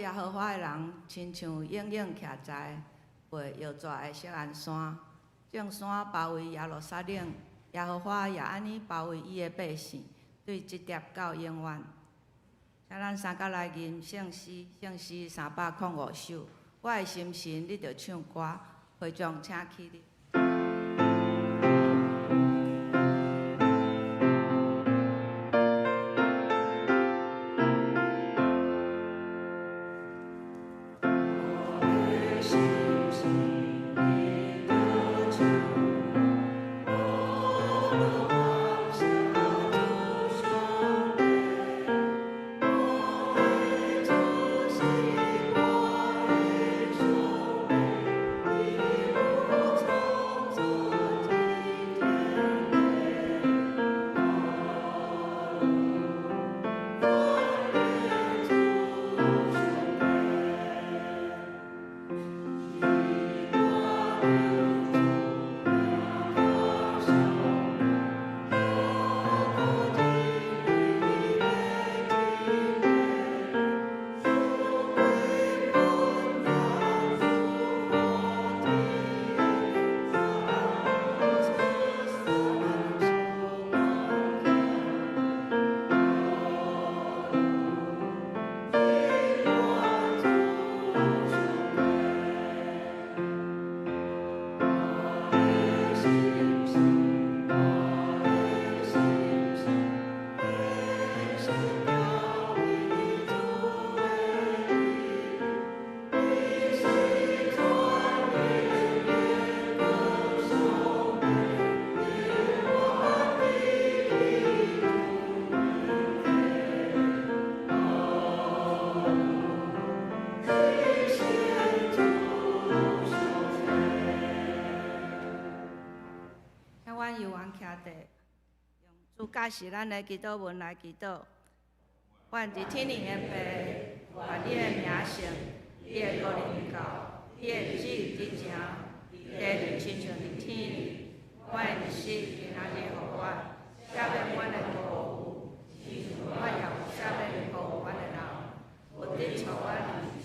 耶和華的人，親像永永徛在袂搖逝的錫安山，眾山包圍耶路撒冷，耶和華也按呢包圍伊的百姓，對這疊到永遠。請咱三佮來吟聖詩，聖詩305首。我的心神，你著唱歌，會眾請起立。請阮猶原徛地，用主教示咱的祈禱文來祈禱。阮佇天頂的父，願你的名聖，你的國臨到，你的旨意執行，佇地裡親像佇天裡。阮的日食今仔日予阮，赦免阮的過誤，親像阮也有赦免過誤阮的人。毋得帶阮入試，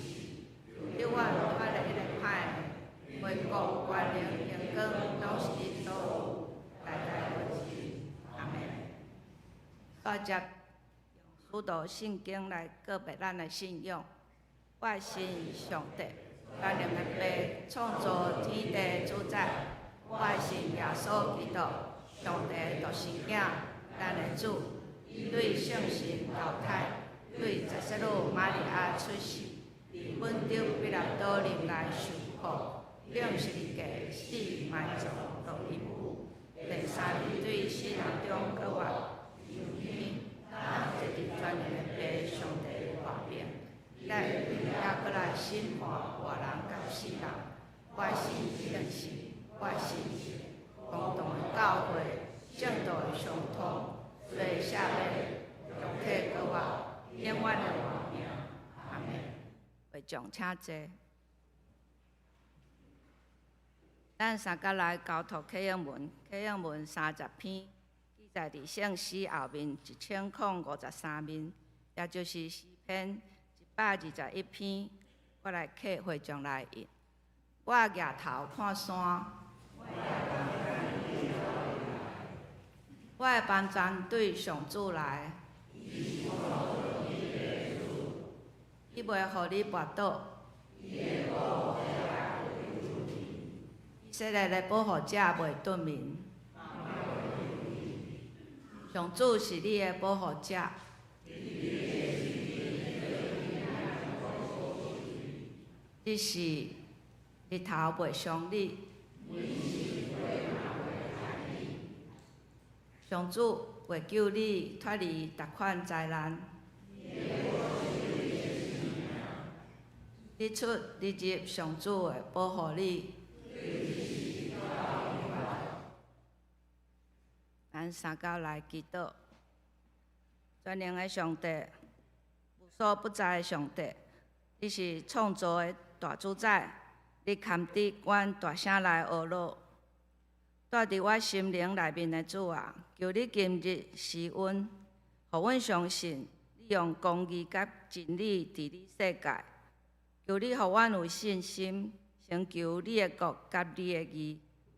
救阮脫離彼个歹的。因為國、權能、榮光，攏是你所有，代代如是。阿們。煞接用使徒信經來告白咱的信仰。我信上帝，全能的父，創造天地主宰。我信耶穌基督，上帝的獨生囝，咱的主，伊對聖神投胎，對十聖女瑪利亞出世，佇本丟彼拉多任內受苦，釘十字架死埋葬落陰府，第三日對死人中復活，升天，坐佇全能的父上帝右邊，來猶閣來審判活人佮死人。我信聖神，我信公同的教會，聖徒的相通，罪赦免，肉體復活，永遠的活命。阿們。會眾請坐。咱三佮來交託啟應文，啟應文30篇，記載佇聖詩後面1053面，也就是詩篇121篇。我來啟會眾來印。我舉頭看山，我的幫助對上主來，伊袂予你跋倒。以色列的保護者袂頓眠。上主是你的保護者。日時日頭袂傷你。上主會救你脫離逐款災難。日出日入，上主會保護你。咱三佮來祈禱。全能的上帝，無所不在的上帝，你是創造的大主宰，你堪得阮大聲來呵咾。住佇我心靈內面的主啊，求你今日施恩，予阮相信你用公義佮真理治理世界。求你予阮有信心，成就你的國佮你的義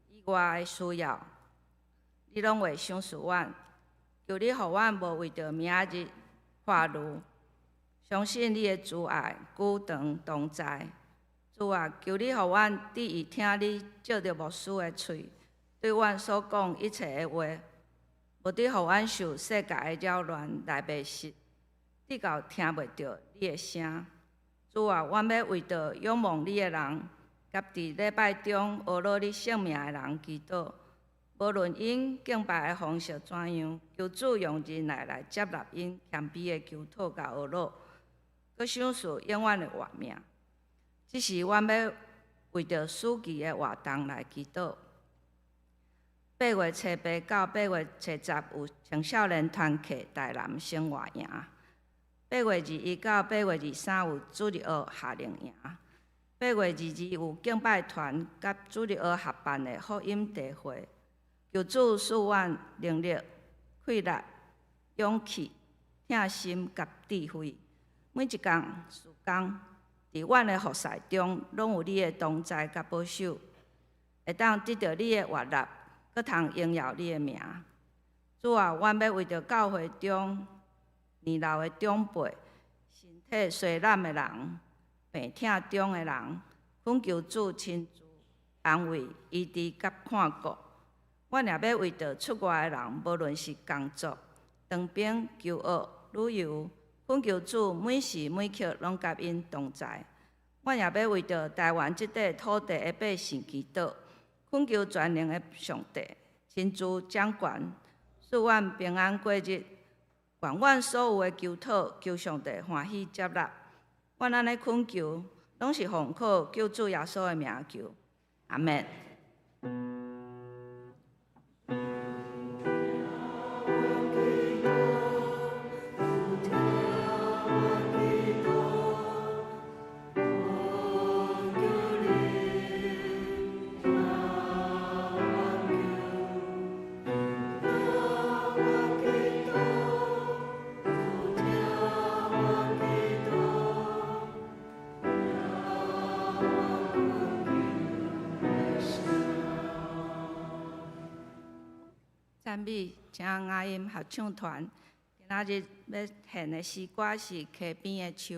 以外的需要，你攏會賞賜阮。求你予阮無為著明仔日掛慮，相信你的慈愛久長同在。主啊，求你予阮注意聽你藉著牧師的喙對阮所講一切的話，無得予阮受世界的擾亂來迷失，直到聽袂著你的聲。主啊，阮欲為著仰望你的人，佮佇禮拜中呵咾你聖名的人祈禱。無論𪜶敬拜的方式怎樣，求主用仁愛來接納𪜶謙卑的求討佮呵咾，閣賞賜永遠的活命。這時，阮欲為著暑期的活動來祈禱。8月初8到8月初10有青少年團契台南生活營。8月21到8月23有主日學夏令營。8月22有敬拜團佮主日學合辦的福音聚會。求主賜阮能力、氣力、勇氣、疼心佮智慧。每一工事工，佇阮的服侍中，攏有你的同在佮保守，會當得著你的悅納，閣通榮耀你的名。主啊，阮欲為著教會中年老的長輩、身體衰懶的人、病痛中的人，懇求主親自安慰、醫治佮看顧。阮也欲為著出外的人，無論是工作、當兵、求學、旅遊，懇求主每時每刻攏佮𪜶同在。阮也欲為著台灣這塊土地的百姓祈禱，懇求全能的上帝親自掌權，賜阮平安過日。願阮所有的求討，求上帝歡喜接納。阮按呢懇求，攏是奉靠救主耶穌的名求。阿們。讚美，請雅音合唱團今仔日欲獻的詩歌是《溪邊的樹》。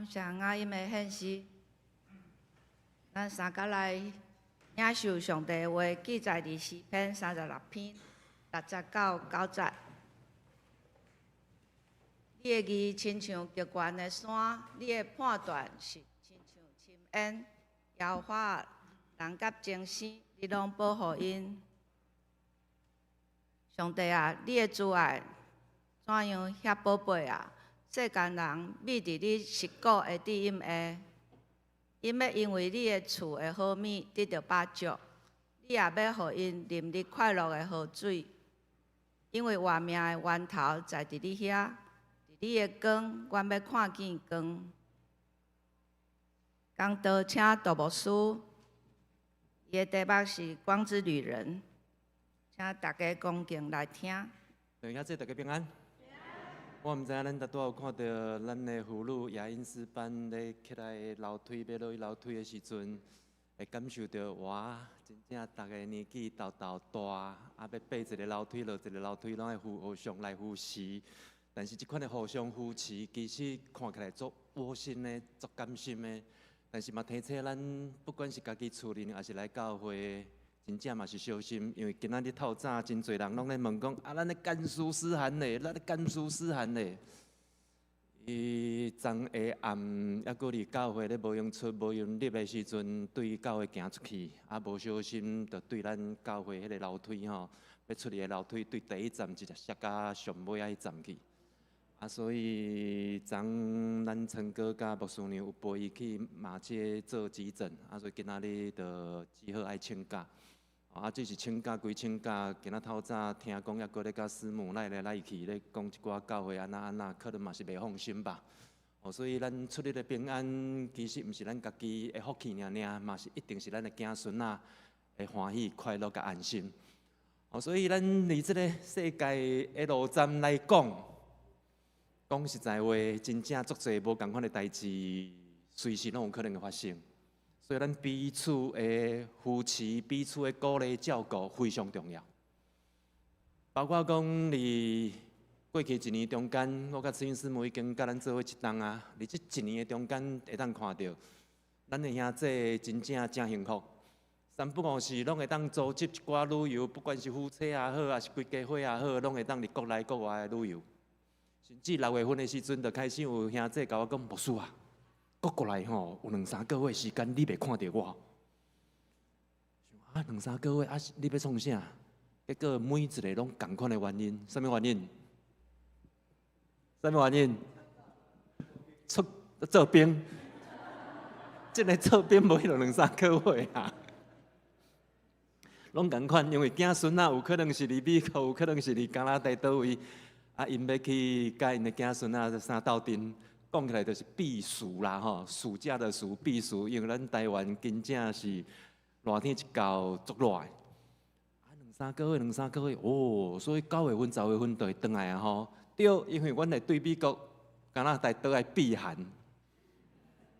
感謝雅音的獻詩，咱三個來領受上帝的話，記載佇詩篇36篇6節到9節。你的義親像極懸的山，你的判斷是親像深淵。耶和華，人佮眾生，你攏保護𪜶。上帝啊，你的慈愛怎樣遐寶貝啊！世間人覕佇你實古的殿蔭下，𪜶欲因為你的賜的好物得著飽足，你也欲予𪜶啉你快樂的河水。因為活命的源頭在佇你遐，佇你的光，阮欲看見光。講道請杜牧師，伊的題目是《光之旅人》，請大家恭敬來聽。等下，這大家平安。我毋知影恁拄拄有看著咱的婦女雅音詩班咧起來樓梯，欲落去樓梯的時陣，會感受著哇，真正逐个年紀沓沓大，啊，欲爬一个樓梯落一个樓梯，攏愛互相來扶持。但是這款的互相扶持，其實看起來足窩心的，足甘心的。但是嘛，提醒咱，不管是家己厝裡，抑是來教會，真正嘛是小心，因為今仔日透早真濟人攏咧問講，啊，咱的干書思涵咧，咱的干書思涵咧。伊昨下暗猶閣佇教會咧無閒出無閒入的時陣，對教會行出去，啊，無小心就對咱教會彼个樓梯吼，欲出去的樓梯對第一站直接摔甲上尾仔彼站去。啊，所以昨咱陳哥佮牧師娘有陪伊去馬偕做急診，啊，所以今仔日就只好愛請假。啊，只是請假歸請假，今仔透早聽講猶閣咧佮師母來來來去咧講一寡教會按怎按怎，可能嘛是袂放心吧。哦，所以咱出入的平安，其實毋是咱家己的福氣爾爾，嘛是一定是咱的子孫仔會歡喜、快樂佮安心。哦，所以咱佇這个世界的路站來講，講實在話，真正足濟無仝款的代誌，隨時攏有可能會發生。所以咱彼此的扶持、彼此的鼓勵、照顧非常重要。包括講佇過去一年中間，我佮慈雲師母已經佮咱做伙一冬啊。佇這一年的中間，會當看著咱的兄弟真正誠幸福。三不五時攏會當組織一寡旅遊，不管是夫妻也好，抑是規家伙也好，攏會當佇國內國外的旅遊。甚至六月份的時陣，就開始有兄弟共我講，牧師啊，閣過來吼，有兩三個月時間，你袂看著我。啊，兩三個月啊，你欲創啥？結果每一个攏仝款的原因，啥物原因？啥物原因？出做兵，這个做兵無彼落兩三個月啊，攏仝款，因為囝孫仔有可能是佇美國，有可能是佇加拿大佗位，啊，𪜶欲去佮𪜶的囝孫仔啥鬥陣。講起來就是避暑啦，吼，暑假的暑避暑，因為咱台灣真正是熱天一到足熱的。啊，兩三個月，兩三個月，哦，所以9月份、10月份就會轉來啊，吼。對，因為阮會對美國、加拿大倒來避寒，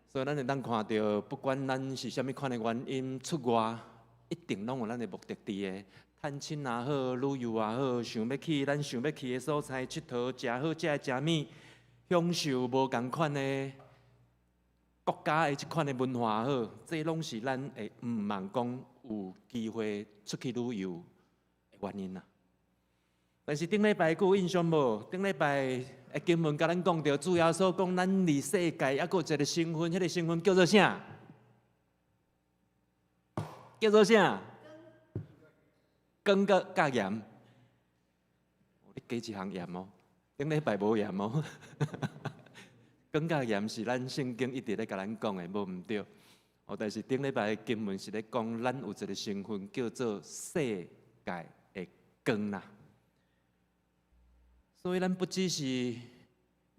所以咱會當看著，不管咱是啥物款的原因出外，一定攏有咱的目的地的。探親也好，旅遊也好，想欲去咱想欲去的所在𨑨迌，食好食的食物。享受無仝款的國家的這款的文化也好，這攏是咱會毋茫講有機會出去旅遊的原因啦。但是頂禮拜閣有印象無？頂禮拜的經文共咱講著，主耶穌講，咱佇世界猶閣有一个身份，彼个身份叫做啥？叫做啥？光佮鹽。你加一項鹽哦。頂禮拜無鹽哦。光佮鹽是咱聖經一直咧共咱講的，無毋對。哦，但是頂禮拜的經文是咧講，咱有一个身份叫做世界的光啦。所以咱不只是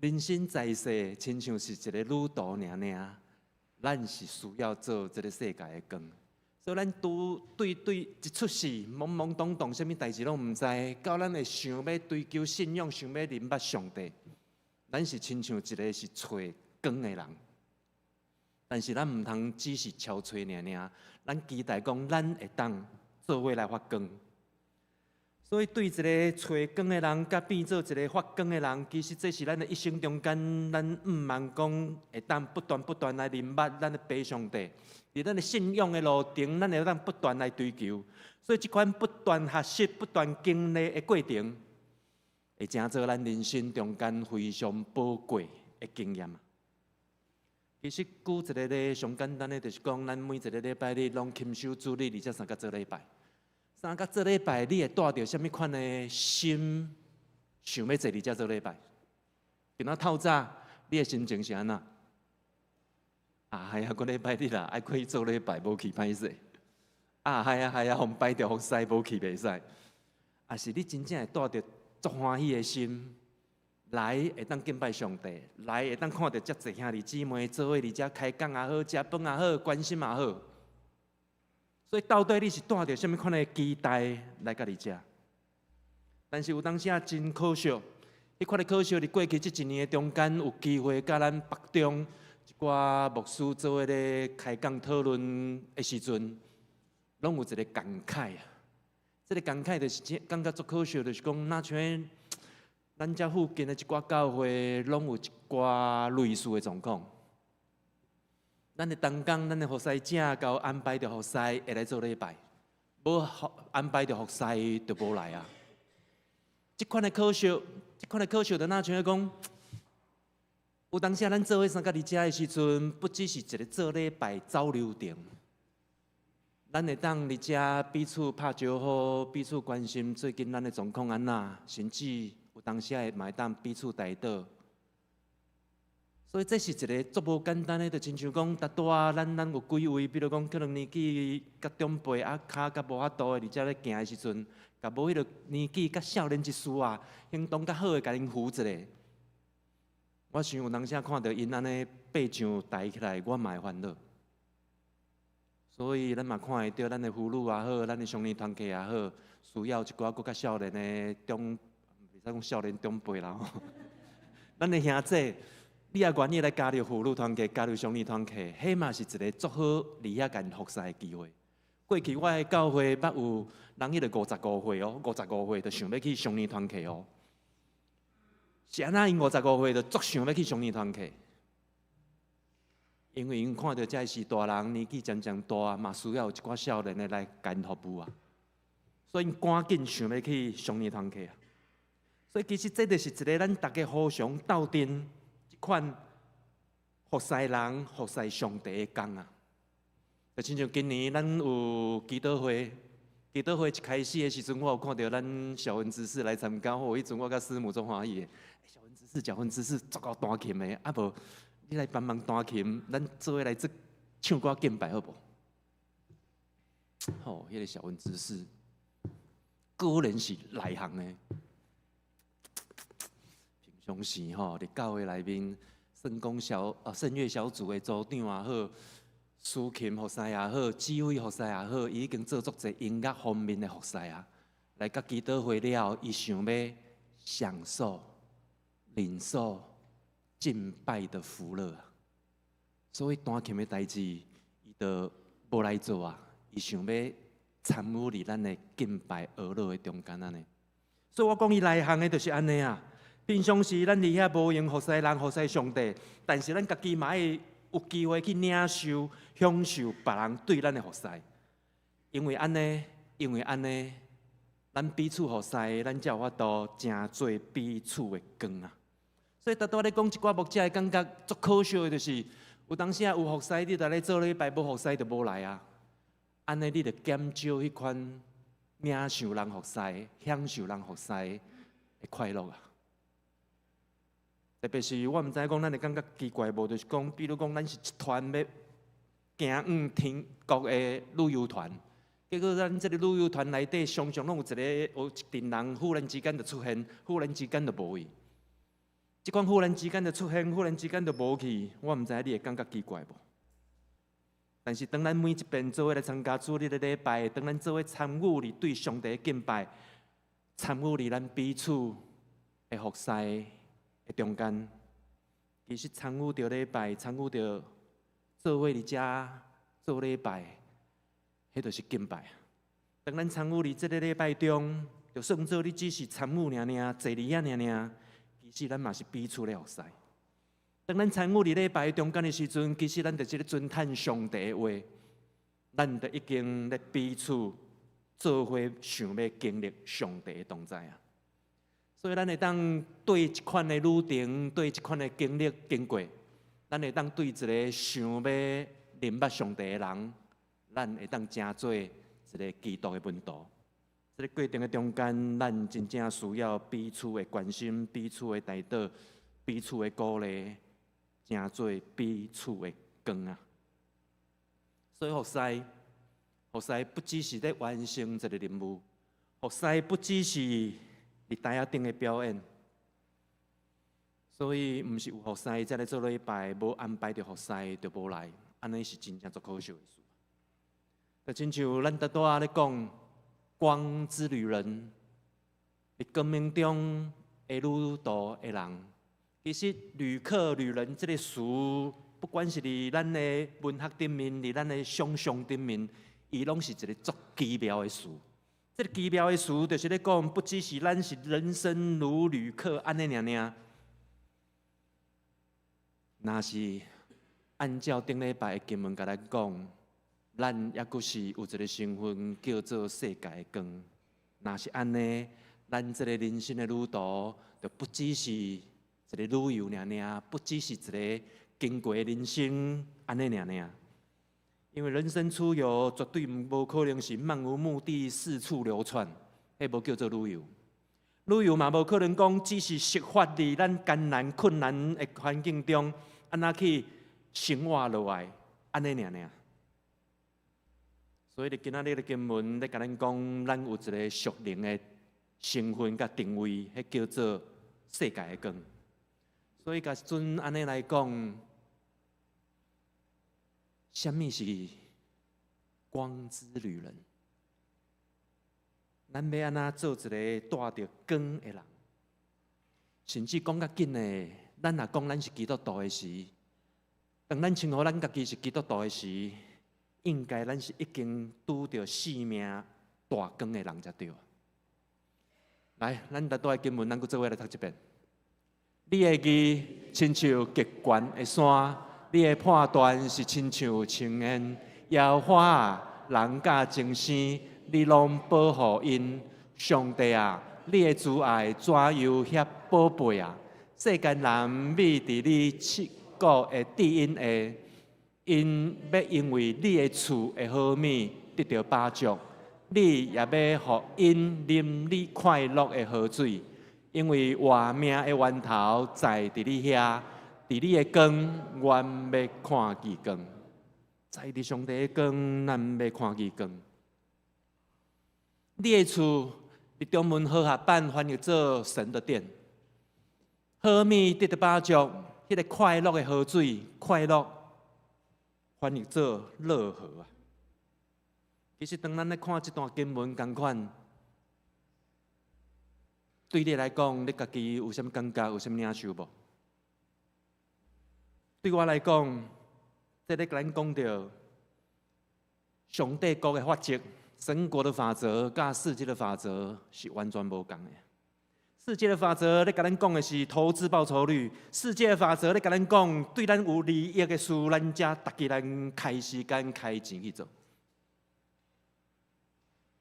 人生在世，親像是一个旅途爾爾，咱是需要做這个世界的光。所以咱拄對對一出世，懵懵懂懂，啥物代誌攏毋知，到咱會想欲追求信仰，想欲認捌上帝，咱是親像一个是揣光的人。但是咱毋通只是悄揣爾爾，咱期待講咱會當做伙來發光。所以對一个揣光的人，佮變做一个發光的人，其實這是咱的一生中間，咱毋茫講會當不斷不斷來認捌咱的父上帝。佇咱的信仰的路程，咱會當不斷來追求。所以這款不斷學習、不斷經歷的過程，會成做咱人生中間非常寶貴的經驗。其實舉一個例，上簡單的就是講，咱每一個禮拜日攏勤守主日，而且相佮做禮拜。相佮做禮拜，你會帶著啥物款的心，想欲坐佇遮做禮拜？今仔透早，你的心情是按怎？啊，係啊，閣禮拜日啦，愛過去做禮拜，無去歹勢。啊，係啊，係啊，予擺著服侍，無去袂使。抑是你真正會帶著足歡喜的心，來會當敬拜上帝，來會當看著遮濟兄弟姊妹做伙佇遮開講也好，食飯也好，關心也好。所以到底你是帶著啥物款的期待來佮佇遮？但是有當時仔真可惜，彼款的可惜，佇過去這一年的中間，有機會佮咱北中一寡牧師做伙咧開講討論的時陣，攏有一個感慨啊。這個感慨就是真感覺足可惜，就是講，若像咱遮附近的一寡教會，攏有一寡類似的狀況。咱的同工，咱的服侍者，共安排著服侍會來做禮拜，無安排著服侍就無來啊。這款的可惜，這款的可惜，就若像講，有當時咱做伙相佮佇遮的時陣，不只是一個做禮拜走流程，咱會當佇遮彼此拍招呼，彼此關心最近咱的狀況按怎，甚至有當時會嘛會當彼此代禱。所以這是一個足無簡單的，就親像講，拄拄仔咱有幾位，比如講可能年紀較長輩啊，跤較無法度的，佇遮咧行的時陣，共無彼个年紀較少年一絲仔，行動較好的，共𪜶扶一下。我想有當時看著𪜶按呢爬上台起來，我嘛會煩惱。所以咱嘛看會著，咱的婦女也好，咱的少年團契也好，需要一寡閣較少年的長，袂使講少年長輩啦吼。咱的兄姊，你也願意來加入婦女團契，加入少年團契，彼嘛是一個足好佇遐共服侍的機會。過去我的教會捌有人彼个55歲哦，五十五歲就想欲去少年團契哦。是按怎𪜶五十五歲就足想欲去少年團契？因為𪜶看著遮是大人年紀漸漸大，嘛需要有一寡少年的來共服務啊，所以𪜶趕緊想欲去少年團契啊。所以其實這就是一個咱逐家互相鬥陣這款服侍人、服侍上帝的工啊。就親像今年咱有祈禱會，祈禱會一開始的時陣，我有看著咱小文執事來參加，吼，彼陣我佮師母足歡喜的。小文執事、小文執事足𠢕彈琴的，啊無你來幫忙彈琴，咱做伙來這唱歌敬拜好無？吼，彼個小文執事果然是內行的。平常時吼，佇教會內面，聖工小啊聖樂小組的組長也好，司琴服侍也好，指揮服侍也好，伊已經做足濟音樂方面的服侍啊。來到祈禱會了後，伊想欲享受、領受敬拜的福樂啊。所以彈琴的代誌，伊就無來做啊。伊想欲參與佇咱的敬拜娛樂的中間按呢。所以我講伊內行的就是按呢啊。平常時咱佇遐無閒服侍人、服侍上帝，但是咱家己嘛會有機會去領受、享受別人對咱的服侍。因為按呢，因為按呢，咱彼此服侍，咱才有法度成做彼此的光啊。所以，拄拄咧講一寡牧者會感覺足可惜的，就是有當時啊有服侍，你就來做禮拜；無服侍就無來啊。按呢，你就減少彼款領受人服侍、享受人服侍的快樂啊。特別是我毋知影講，咱會感覺奇怪無？就是講，比如講，咱是一團欲行往天國的旅遊團，結果咱這个旅遊團內底，常常攏有一个有一陣人忽然之間就出現，忽然之間就無去。這款忽然之間就出現，忽然之間就無去，我毋知影你會感覺奇怪無？但是當咱每一遍做伙來參加主日的禮拜，當咱做伙參與佇對上帝的敬拜，參與佇咱彼此的服侍的中間，其實參與著禮拜，參與著做伙佇遮做禮拜，彼就是敬拜。當咱參與佇這个禮拜中，就算做你只是參與爾爾，坐佇遐爾爾，其實咱嘛是彼此咧服侍。當咱參與佇禮拜中間的時陣，其實咱就是咧尊嘆上帝的話，咱就已經咧彼此做伙想欲經歷上帝的同在啊。所以咱會當對這款的旅程，對這款的經歷經過，咱會當對一个想欲認捌上帝的人，咱會當成做一个基督的門徒。這个過程的中間，咱真正需要彼此的關心、彼此的代禱、彼此的鼓勵，成做彼此的光啊！所以服侍，服侍不只是咧完成一个任務，服侍不只是佇台仔頂的表演。所以，毋是有服侍才來做禮拜，無安排著服侍就無來，按呢是真正足可惜的事。就親像咱拄拄仔咧講光之旅人，佇光明中的旅途的人，其實旅客、旅人這个詞，不管是佇咱的文學頂面，佇咱的想象頂面，伊攏是一个足奇妙的詞。這个奇妙的詞，就是咧講，不只是咱是人生如旅客按呢爾爾。若是按照頂禮拜的經文共咱講，咱猶閣是有一个身份叫做世界的光。若是按呢，咱這个人生的旅途，就不只是一个旅遊爾爾，不只是一个經過的人生按呢爾爾。因為人生出遊絕對無可能是漫無目的四處流竄，彼無叫做旅遊。旅遊嘛無可能講只是設法佇咱艱難困難的環境中，按怎去生活落來，按呢爾爾。所以，佇今仔日的經文咧，共咱講，咱有一个屬靈的身份佮定位，彼叫做世界的光。所以，共陣按呢來講，啥物是光之旅人？咱欲按怎做一个帶著光的人？甚至講較緊的，咱若講咱是基督徒的時，當咱稱呼咱家己是基督徒的時，應該咱是已經拄著生命大光的人才對。來，咱拄拄仔經文，咱閣做伙來讀一遍。你的義親像極懸的山，你的判斷是親像青煙。耶和華啊，人佮眾生，你攏保護𪜶。上帝啊，你的慈愛怎樣遐寶貝啊！世間人覕佇你賜國的蔭下，𪜶欲因為你的賜的好物得著飽足，你也欲予𪜶啉你快樂的河水，因為活命的源頭在佇你遐，佇你的光，阮欲看見光。在佇上帝的光，咱欲看見光。你的厝佇中文和合版翻譯做神的殿，好物得著飽足，彼个快樂的河水，快樂翻譯做樂河啊。其實當咱咧看這段經文仝款，對你來講，你家己有啥物感覺，有啥物領受無？對我來講，這咧共咱講著上帝國的法則、神國的法則，佮世界的法則是完全無仝的。世界的法則咧共咱講的是投資報酬率，世界的法則咧共咱講對咱有利益的事，咱才逐家咱開時間、開錢去做。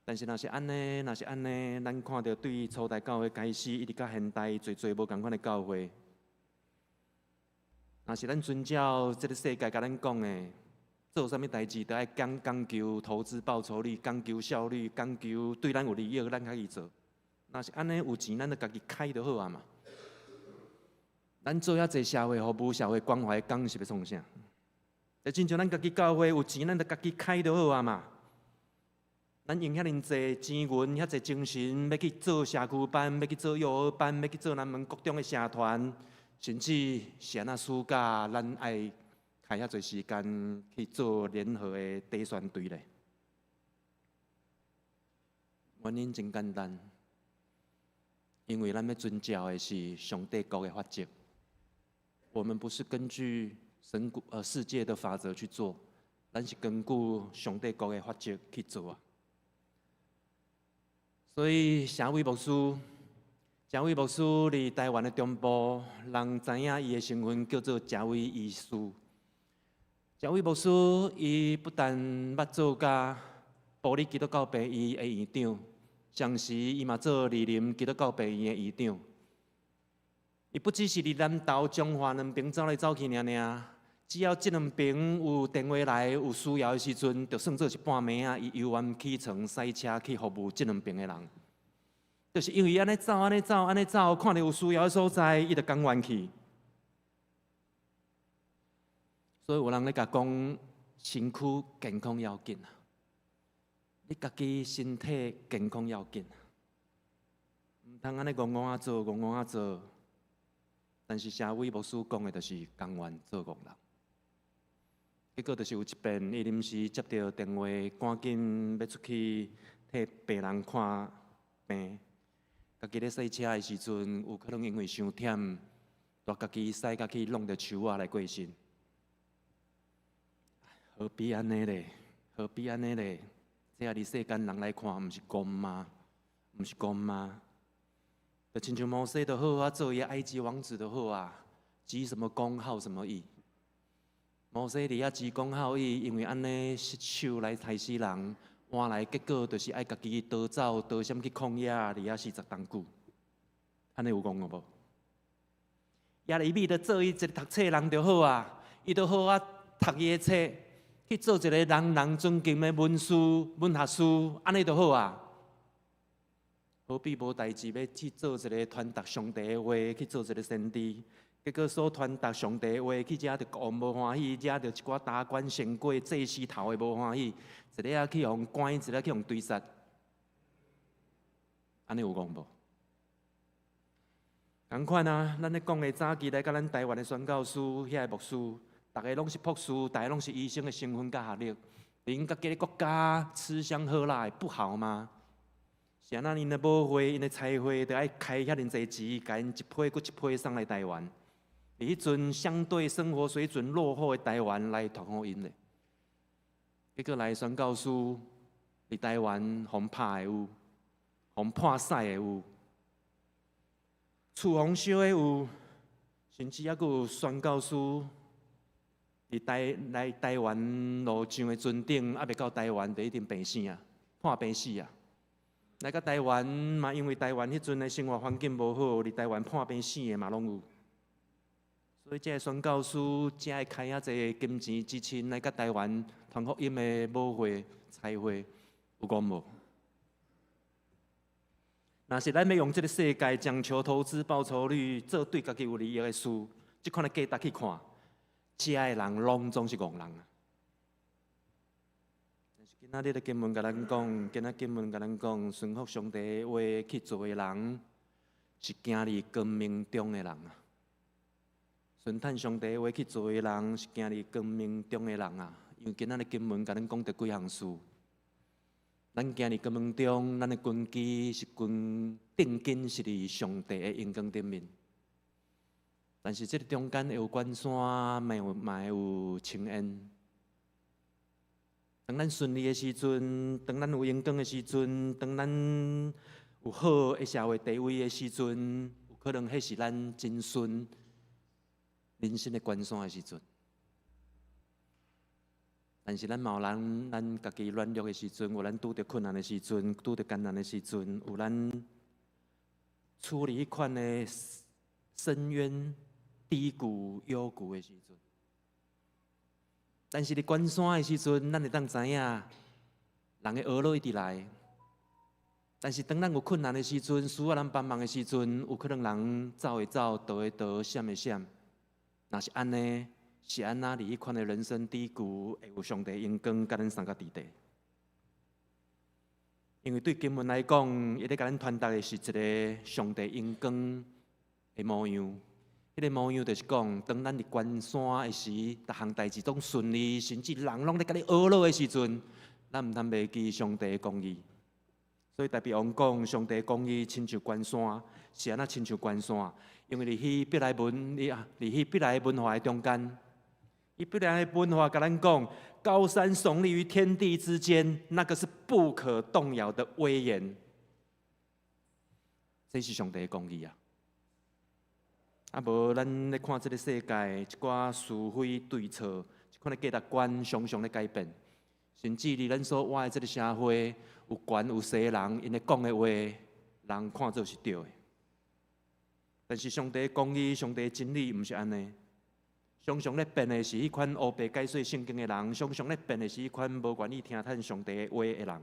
但是若是按呢，若是按呢，咱看著對初代教會開始，一直到現代，濟濟無仝款的教會。若是咱遵照這个世界共咱講的，做啥物代誌都愛講求投資報酬率，講求效率，講求對咱有利益，咱才去做。若是按呢，有錢，咱就家己開就好啊嘛。咱做遐濟社會服務、社會關懷工是欲創啥？就親像咱家己教會有錢，咱就家己開就好啊嘛。咱用遐爾濟錢銀、遐濟精神，欲去做社區班，欲去做幼兒班，欲去做南門國中的社團，甚至是按怎暑假，咱愛開遐濟時間去做聯合的底選隊咧。原因真簡單，因為咱欲遵照的是上帝國的法則，我們不是根據神國世界的法則去做，咱是根據上帝國的法則去做啊。所以，謝偉牧師，謝偉牧師佇台灣的中部，人知影伊的身份叫做謝偉醫師。謝偉牧師，伊不但捌做甲埔里基督教病院的院長，同時伊嘛做士林基督教病院的院長。伊不只是佇南投、彰化兩邊走來走去爾爾，只要這兩邊有電話來有需要的時陣，就算做是半暝仔，伊猶願起床駛車去服務這兩邊的人。就是因為按呢走、按呢走、按呢走，看著有需要的所在，伊就甘願去。所以有人咧共講，身軀健康要緊啊！你家己身體健康要緊，毋通按呢戇戇仔做，戇戇仔做。但是謝偉牧師講的，就是甘願做戇人。結果就是有一遍，伊臨時接著電話，趕緊欲出去替病人看病。家己咧駛車的時陣，有可能因為傷忝，蹛家己駛甲去挵著樹仔來過身。何必按呢咧？何必按呢咧？這也佇世間人來看，毋是戇嗎？毋是戇嗎？就親像摩西就好啊，做伊的埃及王子就好啊，急什麼功，耗什麼意？摩西佇遐急功好義，因為按呢失手來刣死人，換來結果就是愛家己逃走，逃閃去曠野，佇遐40冬久。按呢有戇無？耶利米就做伊一個讀冊人就好啊，伊就好啊讀伊的冊，去做一個人人尊敬的文士、文學師，按呢就好啊。何必無代誌欲去做一個傳達上帝的話，去做一個先知？結果所傳達上帝的話，去遮就國王無歡喜，遮就一寡達官顯貴、祭司頭的無歡喜，一个去予關，一个去予追殺，按呢有戇無？仝款啊，咱咧講的早期來共咱台灣的宣教師、遐个牧師，逐个攏是博士，逐个攏是醫生的身份佮學歷，𪜶家己的國家吃香喝辣不好嗎？是按怎𪜶的母會、𪜶的差會，著愛開遐爾濟錢，共𪜶一批閣一批送來台灣。佇彼陣相對生活水準落後的台灣來傳福音咧，結果來宣教師佇台灣予拍的有，予判死的有，厝予燒的有，甚至猶閣有宣教師佇台來台灣路上的船頂，猶未到台灣就已經病死啊，破病死啊！來到台灣嘛，因為台灣彼陣的生活環境無好，佇台灣破病死的嘛攏有。所以，這个宣教師才會開遐濟金錢支撐來佮台灣傳福音的母會、差會，有講無？若是咱欲用這个世界講求投資報酬率，做對家己有利益的事，這款的價值去看，遮的人攏總是戇人啊！但是今仔日的經文共咱講，今仔經文共咱講，順服上帝的話去做的人，是行佇光明中的人啊！順趁上帝的話去做的人，是行佇光明中的人啊！因為今仔日經文共咱講著幾項事，咱行佇光明中，咱的根基是根定根是佇上帝的榮光頂面。但是這个中間會有關山，嘛會有青煙。當咱順利的時陣，當咱有榮光的時陣，當咱有好的社會地位的時陣，有可能彼是咱真順人生的關山的時陣。但是咱嘛有人，咱家己軟弱的時陣，有咱拄著困難的時陣，拄著艱難的時陣，有咱處佇彼款的深淵、低谷、幽谷的時陣。但是佇關山的時陣，咱會當知影，人的惡路一直來。但是當咱有困難的時陣，需要咱幫忙的時陣，有可能人走的走，逃的逃，閃的閃。若是按呢，是按怎佇彼款的人生低谷，會有上帝榮光共咱相佮佇底？因為對經文來講，伊咧共咱傳達的是一个上帝榮光的模樣。彼个模樣就是講，當咱佇關山的時，逐項代誌攏順利，甚至人攏咧共你呵咾的時陣，咱毋通袂記上帝的公義。所以大衛王講，上帝的公義親像關山，是按怎親像關山？因為佇希伯來文，佇希伯來文化的中間，希伯來文化共咱講，高山聳立於天地之間，那個是不可動搖的威嚴。這是上帝的公義啊！啊無咱咧看這个世界，一寡是非對錯，這款的價值觀常常咧改變，甚至佇咱所活的這个社會，有權有勢人，𪜶咧講的話，人看做是對的。但是上帝的公義、上帝的真理，毋是按呢。常常咧變的是彼款烏白解說聖經的人，常常咧變的是彼款無願意聽趁上帝的話的人。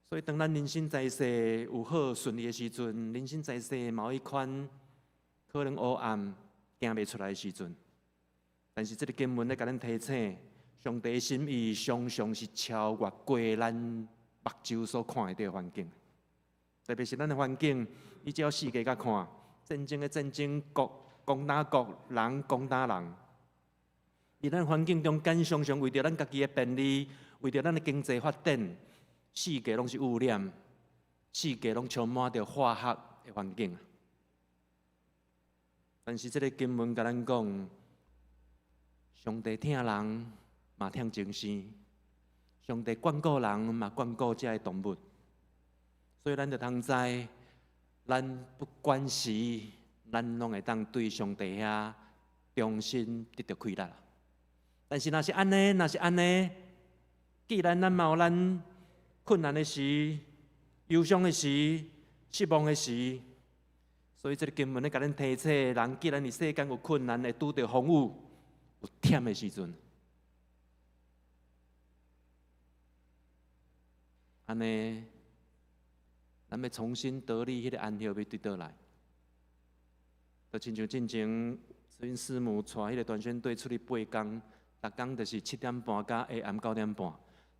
所以當咱人生在世有好順利的時陣，人生在世嘛有彼款可能黑暗行袂出來的時陣，但是這个經文咧共咱提醒，上帝的心意常常是超越過咱目睭所看會著的環境，特別是咱的環境，你只要四界共看，戰爭的戰爭，國攻打國，人攻打人。佇咱環境中間，常常為著咱家己的便利，為著咱的經濟發展，四界攏是污染，四界攏充滿著化學的環境。但是這个經文共咱講，上帝疼人，嘛疼眾生；上帝眷顧人，嘛眷顧遮的動物。所以咱就通知，咱不管時，咱攏會當對上帝遐忠心得著快樂。但是若是按呢，若是按呢，既然咱嘛有咱困難的時、憂傷的時、失望的時，所以這个經文咧共咱提醒，人既然佇世間有困難，會拄著風雨、有忝的時陣，按呢，咱欲重新得力，彼个安息欲佇佗來？就親像進前，阮師母帶彼个短宣隊出去八工，逐工就是7點半到下暗9點半，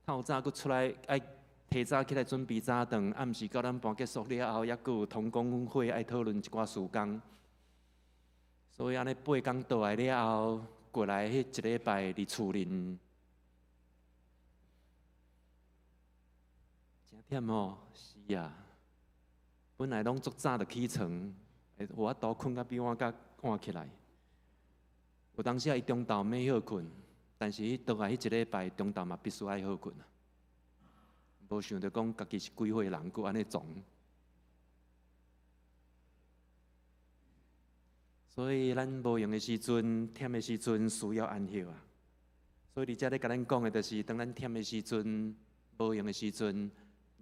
透早閣出來愛提早起來準備早頓，暗時9點半結束了後，猶閣有同工會愛討論一寡事工，所以按呢八工倒來了後，過來彼一禮拜佇厝裡，誠忝吼，是啊，本來攏足早就起床，會有法度睏甲比我較晚起來。有當時啊，伊中晝欲歇睏，但是彼倒來彼一禮拜中晝嘛必須愛歇睏啊。無想著講家己是幾歲人，閣按呢傱。所以咱無閒的時陣、忝的時陣，需要安息啊。所以佇遮咧共咱講的，就是當咱忝的時陣、無閒的時陣，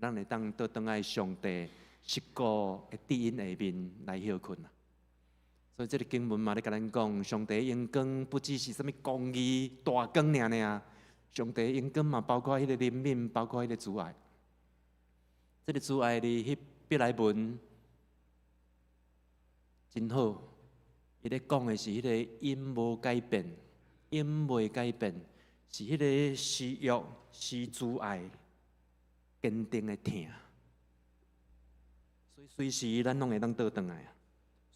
咱會當倒轉來上帝釋顧的指引下面來歇睏啊。所以這个經文嘛咧共咱講，上帝榮光不只是啥物公義大光爾爾，上帝榮光嘛包括彼个憐憫，包括彼个慈愛。這个慈愛佇希伯來文真好，伊咧講的是彼个永無改變，永袂改變，是彼个誓約，是慈愛堅定的疼。所以隨時咱攏會當倒轉來啊！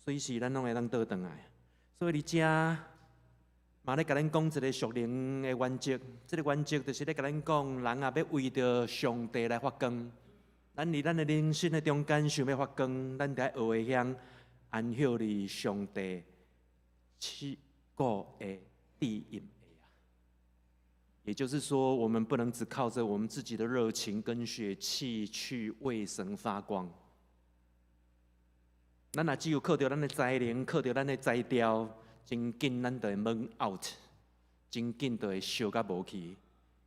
隨時咱攏會當倒轉來。所以佇遮嘛咧共咱講一个屬靈的原則，這个原則就是咧共咱講，人啊欲為著上帝來發光，咱佇咱的人生的中間想欲發光，咱著愛學會曉安息佇上帝賜顧的指引下。也就是說，我們不能只靠著我們自己的熱情跟血氣去為神發光。咱若只有靠著咱的才能，靠著咱的才調，真緊咱就會 burn out，真緊就會燒甲無去，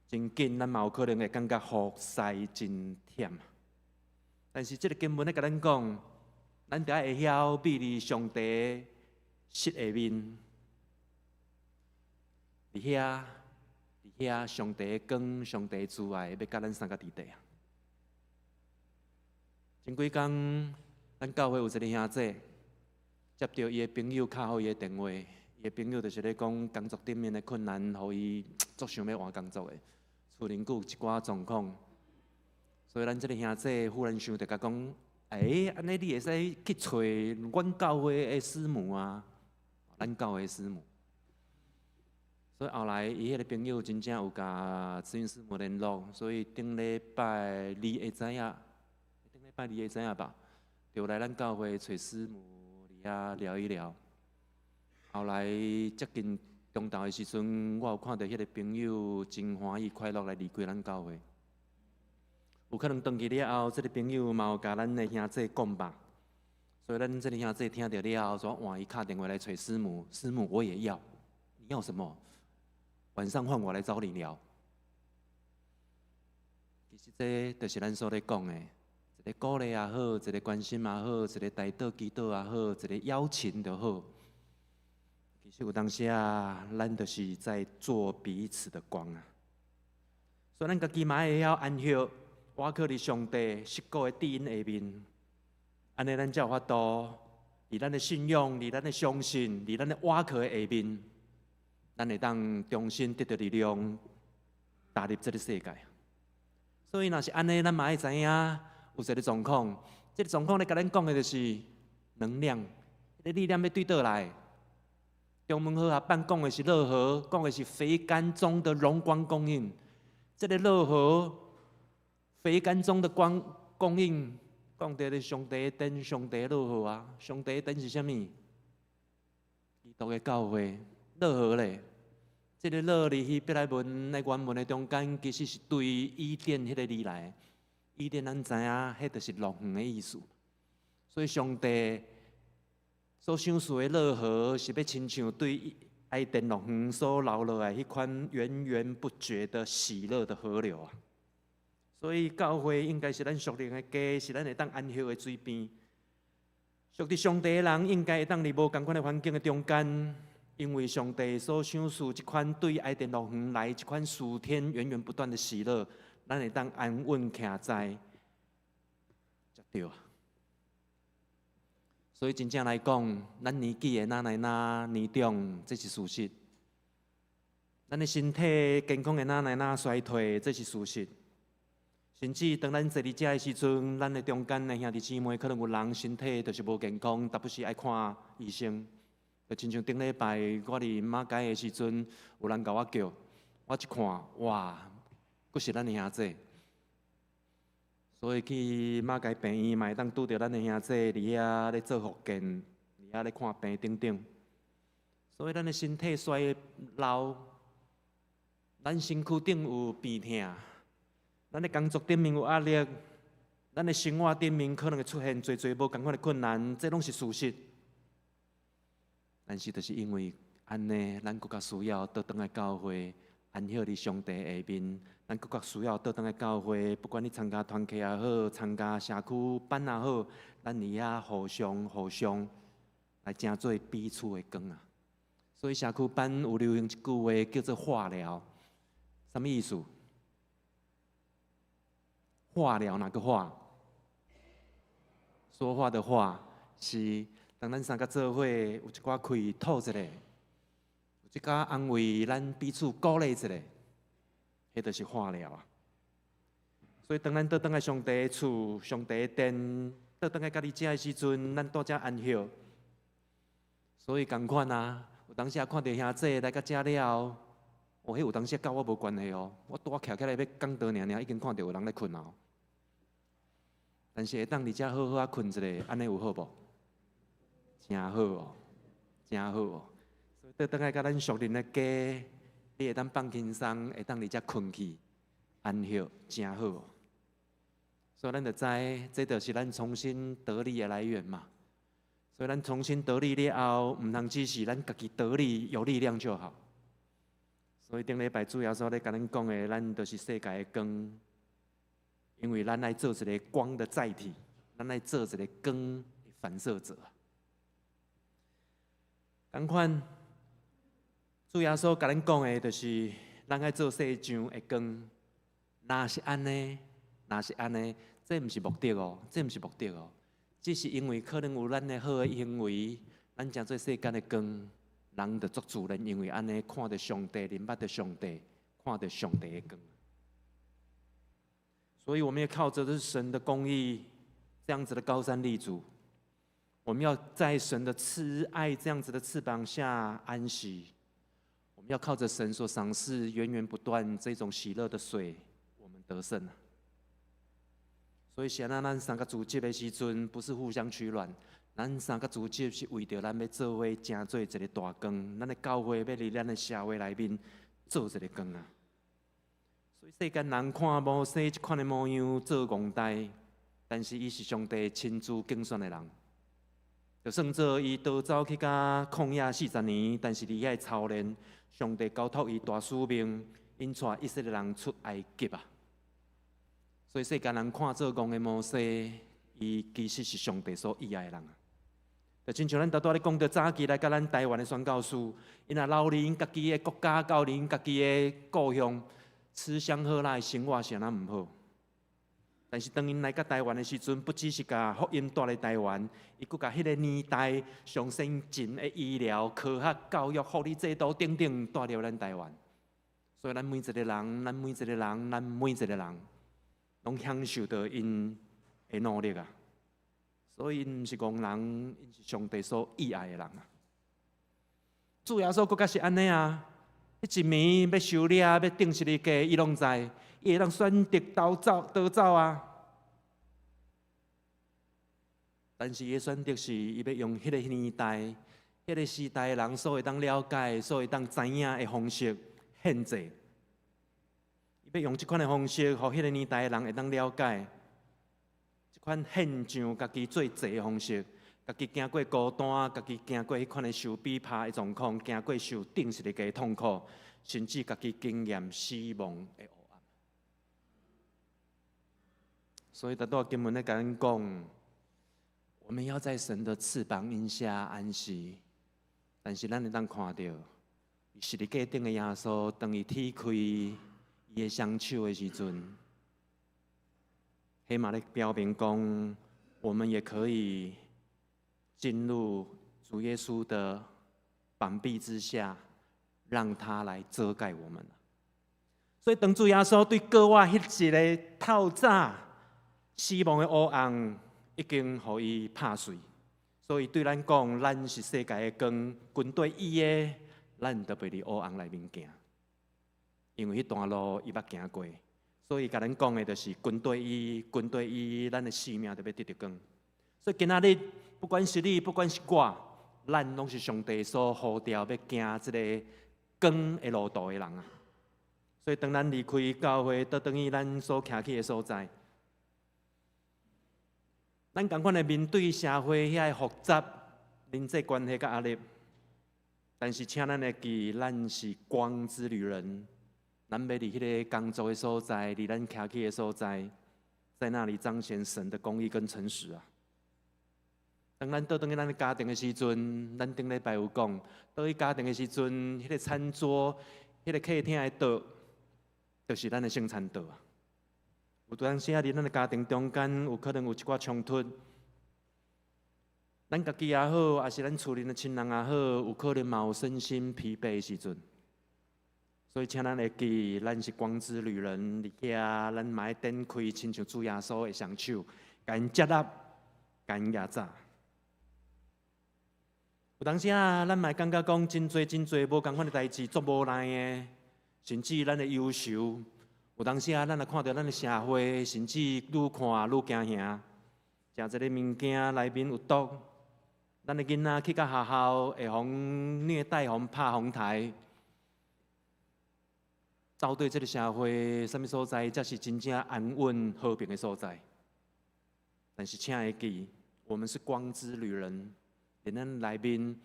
真緊咱嘛有可能會感覺服侍真忝。但是這个經文咧共咱講，咱著愛會曉覕佇上帝膝下面，佇遐，佇遐上帝的光、上帝的慈愛，欲佮咱相佮佇底啊！前幾工，咱教會有一个兄弟，接著伊的朋友敲予伊的電話，伊的朋友就是咧講工作頂面的困難，予伊足想欲換工作的，厝裡閣有一寡狀況，所以咱這个兄弟忽然想著共講，欸，按呢你會使去揣阮教會的師母啊，咱教會的師母。所以後來伊彼个朋友真正有共慈雲師母聯絡，所以頂禮拜二會知影，頂禮拜二會知影吧，就來咱教會揣師母佇遐聊一聊。後來接近中晝的時陣，我有看著彼个朋友真歡喜快樂來離開咱教會。有可能轉去了後，這个朋友嘛有共咱的兄姊講吧。所以咱這个兄姊聽著了後，就換伊敲電話來揣師母，師母我也要，你要什麼？晚上換我來找你聊。其實這就是咱所咧講的，一個鼓勵也好，一個關心也好，一個代禱祈禱也好，一個邀請就好。其實有當時啊，咱就是在做彼此的光啊。所以咱家己嘛會曉安息，倚靠佇上帝釋顧的指引下面，按呢咱才有法度，佇咱的信仰，佇咱的相信，佇咱的倚靠的下面，咱會當重新得著力量，踏入這个世界。所以若是按呢，咱嘛愛知影有一个狀況，這个狀況咧共咱講的就是能量，這个力量欲對佗來？中文和合版講的是樂河，講的是肥甘中的榮光供應。這个樂河肥甘中的光供應，講著咧上帝的殿，上帝樂河啊！上帝的殿是啥物？基督的教會，樂河咧。這个樂佇希伯來文的原文的中間，其實是對伊甸彼个字來。伊甸咱知影，彼就是樂園的意思。所以上帝所賞賜的樂河，是欲親像對伊甸樂園所流落來彼款源源不絕的喜樂的河流啊！所以教會應該是咱屬靈的家，是咱會當安息的水邊。屬佇上帝的人，應該會當佇無仝款的環境的中間，因為上帝所賞賜這款對伊甸樂園來這款屬天源源不斷的喜樂，咱會當安穩徛在，才對啊！所以真正來講，咱年紀會哪來哪年長，這是事實；咱的身體健康會哪來哪衰退，這是事實。甚至當咱坐佇遮的時陣，咱的中間的兄弟姊妹可能有人身體就是無健康，逐不時愛看醫生。就親像頂禮拜我佇馬偕的時陣，有人共我叫，我一看，哇，閣是咱的兄姊。所以去馬偕病院嘛會當拄著咱的兄姊佇遐咧做復健，佇遐咧看病等等。所以咱的身體衰老，咱身軀頂有病痛，咱的工作頂面有壓力，咱的生活頂面可能會出現濟濟無仝款的困難，這攏是事實。但是，就是因為按呢，咱閣較需要倒轉來教會，安息佇上帝下面。咱閣較需要倒轉來教會，不管你參加團契也好，參加社區班也好，咱佇遐互相互相來成做彼此的光啊。所以社區班有流行一句話叫做話療，啥物意思？話療哪個話？說話的話是當咱三個做伙有一寡氣吐一下，有一寡安慰，咱彼此鼓勵一下，彼就是話療啊。所以當咱倒轉來上帝的厝、上帝的殿，倒轉來佮佇遮的時陣，咱蹛遮安息。所以仝款啊，有當時啊看著兄姊來到遮了後，哦，彼有當時佮我無關係哦，我拄仔徛起來欲講道爾爾，已經看著有人咧睏啊。但是會當佇遮好好仔睏一下，按呢有好無？誠好哦，誠好哦。所以倒轉來佮咱屬靈的家，你會當放輕鬆，會當佇遮睏去安息，誠好哦。所以咱就知，這就是咱重新得力的來源嘛。所以咱重新得力了後，毋通只是咱家己得力有力量就好。所以頂禮拜主耶穌咧共咱講的，咱就是世界的光，因為咱愛做一个光的載體，咱愛做一个光的反射者。仝款，主耶穌共咱講的，就是咱愛做世上的光。若是按呢，若是按呢，這毋是目的哦，這毋是目的哦，只是因為可能有咱的好的行為，咱成做世間的光，人就足自然，因為按呢看著上帝，認捌著上帝，看著上帝的光。所以我們要靠著這是神的公義，這樣子的高山立主。我們要在神的慈愛這樣子的翅膀下安息。我們要靠着神所賞賜源源不斷這種喜樂的水，我們得勝。所以，現在咱三个組織的時陣，不是互相取暖，咱三个組織是為著咱欲做伙成做一个大光，咱的教會欲佇咱的社會內面做一个光啊。所以世間人看摩西這款的模樣做戇呆，但是伊是上帝親自揀選的人。就算做伊逃走去到曠野四十年，但是佇遐操練，上帝交託伊大使命，引帶以色列人出埃及啊。所以世間人看做戇的摩西，伊其實是上帝所喜愛的人啊。就親像咱拄拄咧講著早期來佮咱台灣的宣教士，𪜶若留佇𪜶家己的國家，留佇𪜶家己的故鄉，吃香喝辣的生活是按怎毋好？但是當𪜶來到台灣的時陣，不只是共福音帶來台灣，伊閣共彼个年代上先進的醫療、科學、教育、福利制度等等帶入咱台灣。所以咱每一個人，咱每一個人，咱每一個人，攏享受著𪜶的努力啊！所以𪜶毋是戇人，𪜶是上帝所喜愛的人啊！主耶穌閣較是按呢啊！彼一暝欲受掠，欲釘十字架，伊攏知，伊會當選擇逃走、逃走啊！但是伊的選擇是，伊欲用彼個年代、彼個時代的人所會當了解、所會當知影的方式獻祭。伊欲用這款的方式，予彼個年代的人會當了解，這款獻上家己做祭的方式，家己經過孤單，家己經過彼款的受逼迫的狀況，經過受釘十字架的痛苦，甚至家己經驗死亡的黑暗。所以，拄拄經文咧共咱講，我們要在神的翅膀蔭下安息，但是咱會當看著，十字架頂的耶穌，當伊踢開伊的雙手的時陣，彼嘛咧表明講，我們也可以進入主耶穌的膀臂之下，讓他來遮蓋我們。所以，當主耶穌對過往彼一个透早死亡的黑暗已經予伊拍碎，所以對咱講，咱是世界的光，跟隨伊的，咱就袂佇黑暗內面行，因為彼段路伊捌行過，所以共咱講的就是跟隨伊，跟隨伊，咱的生命就欲得著光。所以今仔日，不管是你，不管是我，咱攏是上帝所呼召欲行這个光的路途的人啊！所以當咱離開教會，倒轉去咱所徛起的所在，咱仝款會面對社會遐个複雜人際關係佮壓力，但是請咱會記，咱是光之旅人，咱欲佇彼个工作的所在，佇咱徛起的所在，在那裡彰顯神的公義跟誠實啊！當咱倒轉去咱的家庭的時陣，咱頂禮拜有講，倒去家庭的時陣，彼个餐桌、彼个客廳的桌，就是咱的聖餐桌啊。有當時啊，佇咱的家庭中間，有可能有一寡衝突，咱家己也好，抑是咱厝裡的親人也好，有可能嘛有身心疲憊的時陣。所以，請咱會記，咱是光之旅人，佇遐咱嘛愛展開親像主耶穌的雙手，共𪜶接納，共𪜶攑紮。有當時啊，咱嘛會感覺講真濟真濟無仝款的代誌，足無奈的，甚至咱的憂愁。有當時啊，咱若看著咱的社會，甚至愈看愈驚嚇，食一个物件內面有毒，咱的囡仔去到學校會予虐待、予拍、予刣。到底這个社會，啥物所在才是真正安穩和平的所在？但是，請會記，我們是光之旅人，佇咱內面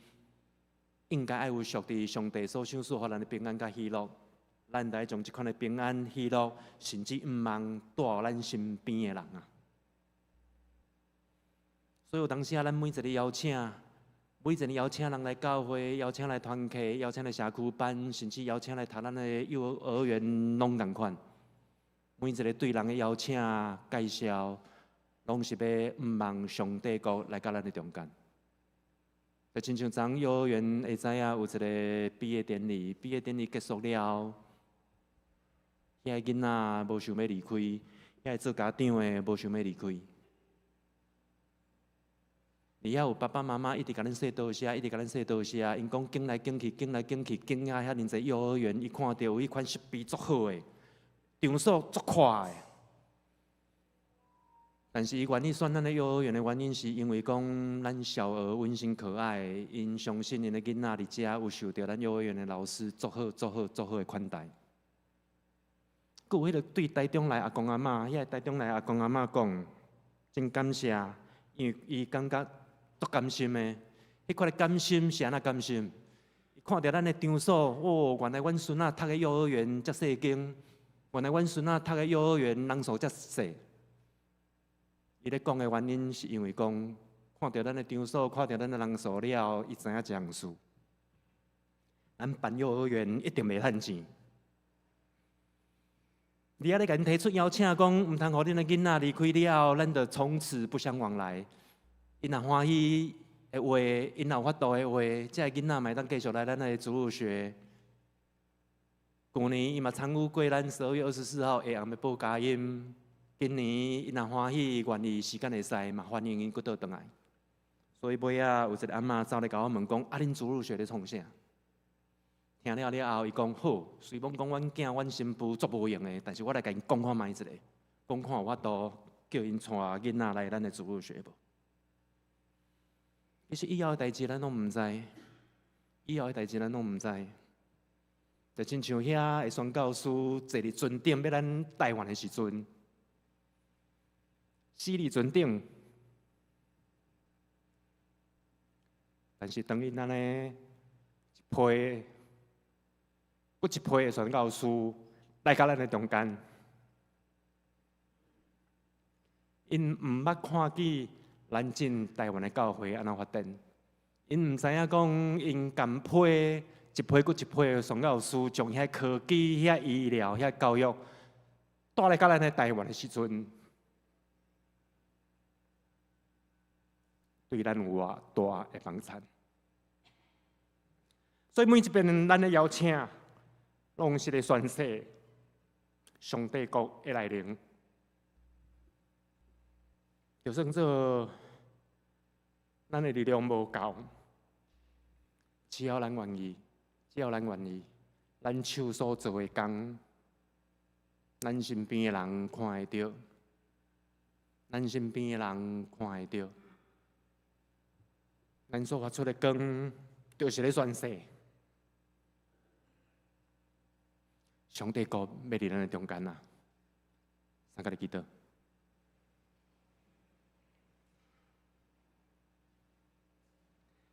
應該愛有屬佇上帝所賞賜予咱的平安佮喜樂。咱來將這款的平安、喜樂，甚至向望帶予咱身邊的人啊。所以有當時啊，咱每一个邀請，每一个邀請人來教會，邀請來團契，邀請來社區班，甚至邀請來讀咱的幼兒園，攏仝款。每一个對人的邀請、介紹，攏是欲向望上帝國來到咱的中間。就親像昨幼兒園會知影有一个畢業典禮，畢業典禮結束了後，遐个囡仔無想欲離開，遐个做家長的無想欲離開。而遐有爸爸媽媽一直共咱說多謝，一直共咱說多謝。𪜶講揀來揀去，揀來揀去，揀啊遐爾濟幼兒園，伊看著有彼款設備足好的，場所足闊的。但是伊願意選咱的幼兒園的原因，是因為講咱小兒溫馨可愛，𪜶相信𪜶的囡仔佇遮有受著咱幼兒園的老師足好、足好、足好的款待。句，彼个对台中来阿公阿嬷，遐个台中来阿公阿嬷讲，真感谢，因为伊感觉足甘心的。彼款的甘心是按怎甘心？伊看著咱的场所，哦，原来阮孙仔读的幼儿园遮细间，原来阮孙仔读的幼儿园人数遮细。伊咧讲的原因是因为讲，看著咱的场所，看著咱的人数了，伊知影一项事。咱办幼儿园一定袂趁钱。你犹咧共𪜶提出邀请，讲毋通予恁的囡仔离开了后，咱就从此不相往来。𪜶若欢喜的话，𪜶若有法度的话，这个囡仔嘛会当继续来咱的主日学。旧年伊嘛参与过咱12月24号下暗的报佳音。今年𪜶若欢喜，愿意时间会使，嘛欢迎𪜶阁倒转来。所以尾仔有一个阿嬷走来共我问讲：啊，恁主日学咧创啥？听了了后，伊讲好，虽罔讲阮囝、阮新妇足无闲的，但是我来共𪜶讲看觅一下，讲看有法度叫𪜶带囡仔来咱的主日学无？其实以后的代志咱拢毋知，以后的代志咱拢毋知。就亲像遐的宣教师坐伫船顶欲咱台湾的时阵，死伫船顶，但是当𪜶按呢一批。阁一批的宣教师来到咱的中间，𪜶毋捌看见咱进台湾的教会按怎发展，𪜶毋知影讲𪜶共批一批阁一批的宣教师，将遐科技、遐医疗、遐教育带来到咱的台湾的时阵，对咱有偌大的帮助。所以每一遍咱的邀请，拢是咧宣誓上帝国的来临，就算做咱的力量无够，只要咱愿意，只要咱愿意，咱手所做的工，咱身边的人看会著，咱身边的人看会著，咱所发出的光，就是咧宣誓。上帝国欲伫咱的中间啊！三个来祈祷。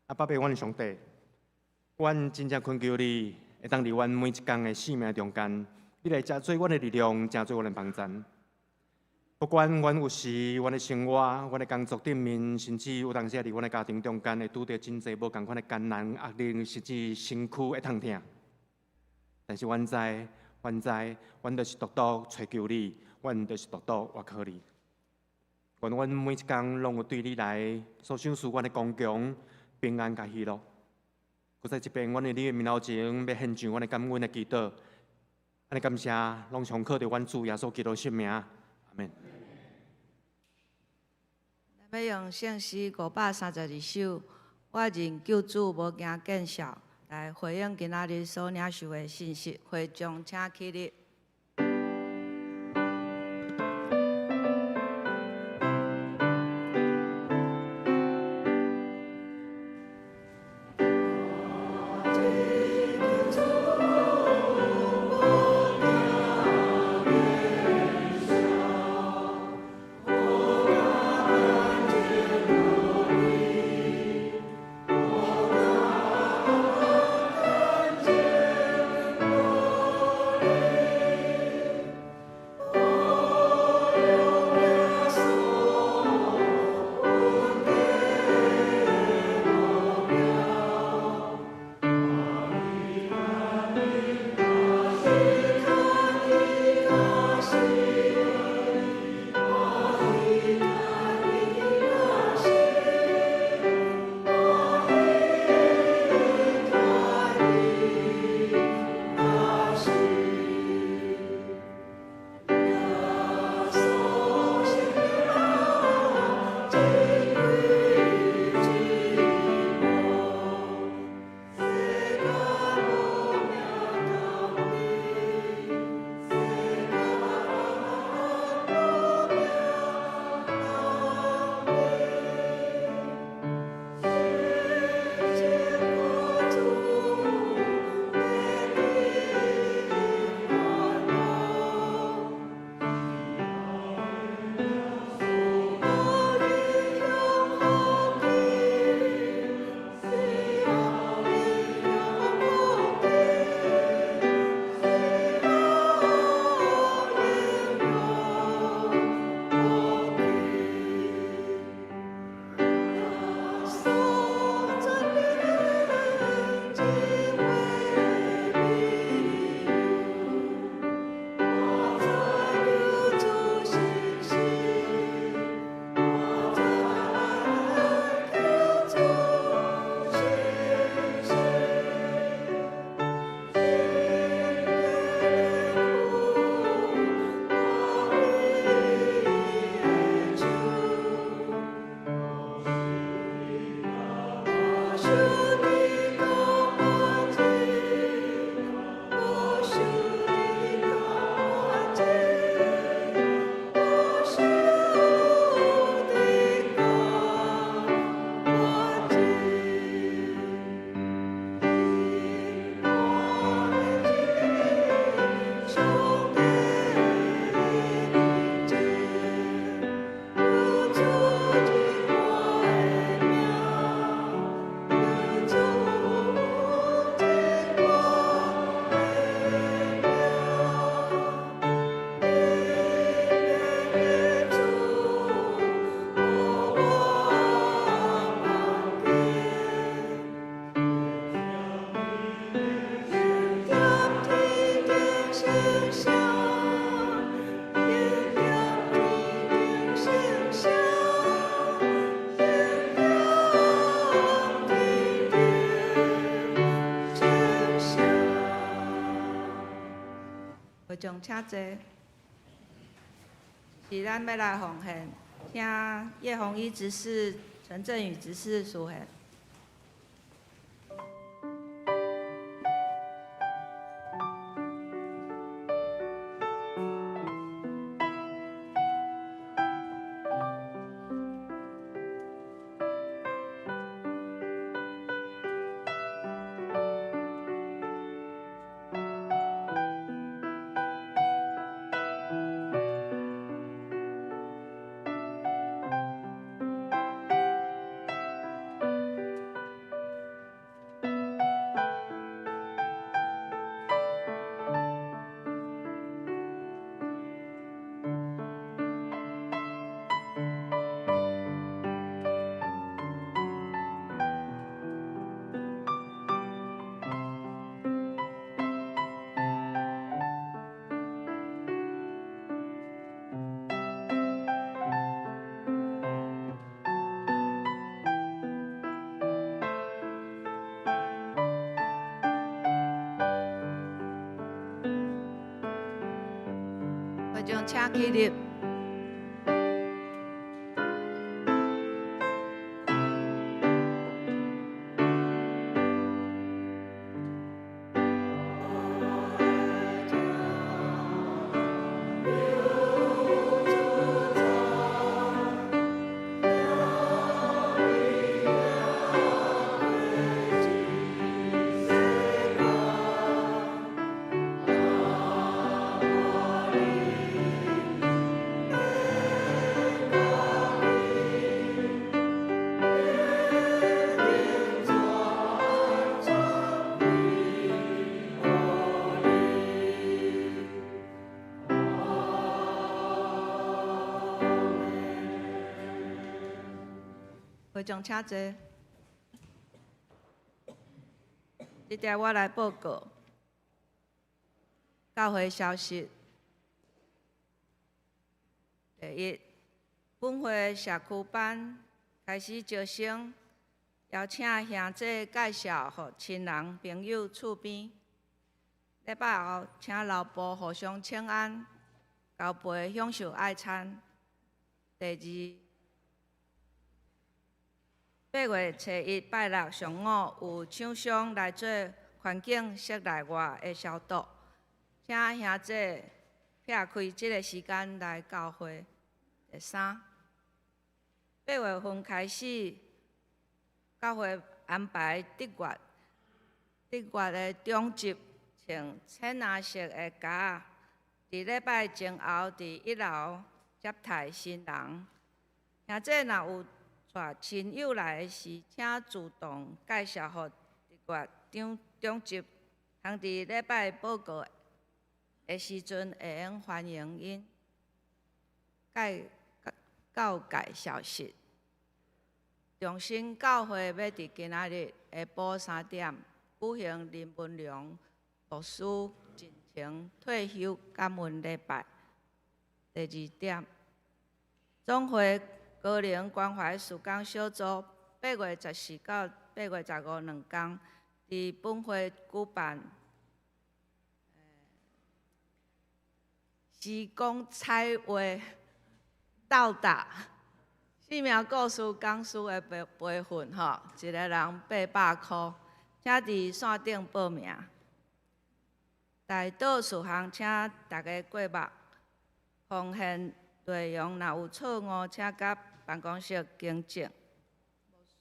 阿爸父，阮的上帝，阮真正恳求你，会当伫阮每一工的生命中间，你来成做阮的力量，成做阮的帮助。不管阮有时，阮的生活、阮的工作顶面，甚至有当时伫阮的家庭中间，会拄著真济无仝款的艰难、压力，甚至身躯的痛疼。但是阮知，阮知，阮就是独独揣求你，阮就是独独倚靠你。愿阮每一工拢有对你来所赏赐阮的刚强、平安佮喜乐。阁再一遍，阮伫你的面头前，欲献上阮的感恩的祈祷。按呢感谢，拢上靠著阮主耶稣基督圣名。阿们。欲用圣诗532首，我认救主无惊见笑，来回应今仔日所领受的信息。会众请起立。我請坐。是咱欲來奉獻，請葉宏一執事、陳振宇執事司獻。會眾請起立。會眾請坐。這條我來報告教會消息。第一，本會社區班開始招生，邀請兄姐介紹予親人朋友厝邊。禮拜後，請老婆互相請安，交陪享受愛餐。第二，8月初一拜六上午有廠商來做環境室內外的消毒，請兄姐避開這个時間來教會。第三，8月份開始，教會安排得月的中集，穿淺藍色的鞋仔，佇禮拜前後佇一樓接待新人。兄姐若有帶親友來的時，請主動介紹予得月長長執，通佇禮拜報告的時陣會用歡迎𪜶。介教界消息，中心教會欲佇今仔日下晡3點舉行林文龍牧師進前退休感恩禮拜。第二點，總會高齡關懷事工小組8月14到8月15兩工，佇本會舉辦時光彩畫到達生命故事講師的培訓吼，一个人800箍，請佇線頂報名。代禱事項，請大家過目。奉獻內容若有錯誤，請佮辦公室更正。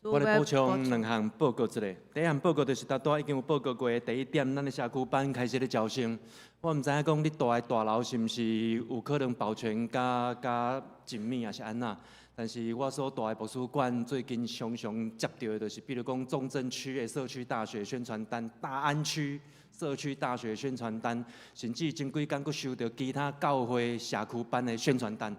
我來補充兩項報告一下。第一項報告就是頭拄仔已經有報告過的第一點，咱的社區班開始咧招生。我毋知影講你蹛的大樓是毋是有可能保全較較緊密，抑是按怎？但是我所蹛的圖書館最近常常接著的，就是比如講中正區的社區大學宣傳單、大安區社區大學宣傳單，甚至前幾工閣收著其他教會社區班的宣傳單。